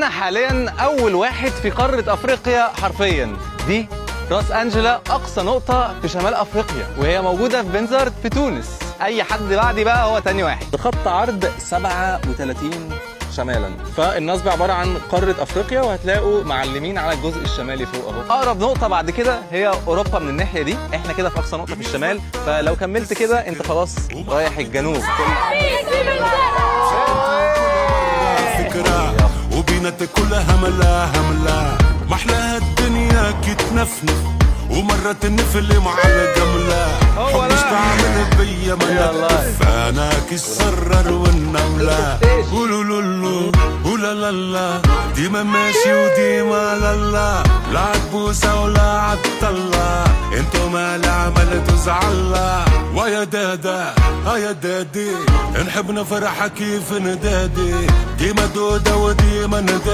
انا حاليا اول واحد في قارة افريقيا حرفيا. دي راس انجلا، اقصى نقطة في شمال افريقيا، وهي موجودة في بنزرت في تونس. اي حد بعدي بقى هو تاني واحد. خط عرض 37 شمالا، فالنصب عبارة عن قارة افريقيا، وهتلاقوا معلمين على الجزء الشمالي فوق اهو. اقرب نقطة بعد كده هي اوروبا من الناحية دي. احنا كده في اقصى نقطة في الشمال، فلو كملت كده انت خلاص رايح الجنوب. فكرة وبينا كلها هملة هملة، محلاها الدنيا كي تنفنف ومرة تنفل مع الجملة. هو حب ده. تعمل بيا ما يلا. نكتف انا كي السرر والنملة. قولوا ولا لا لا، ديما ماشي وديما لا لا عالبوسة ولا عالطلة، انتو ما لا عملتوا زعلة. ويا دادا ها يا دادي، نحب نفرح كيف ندادي، ديما دودة وديما ندادي.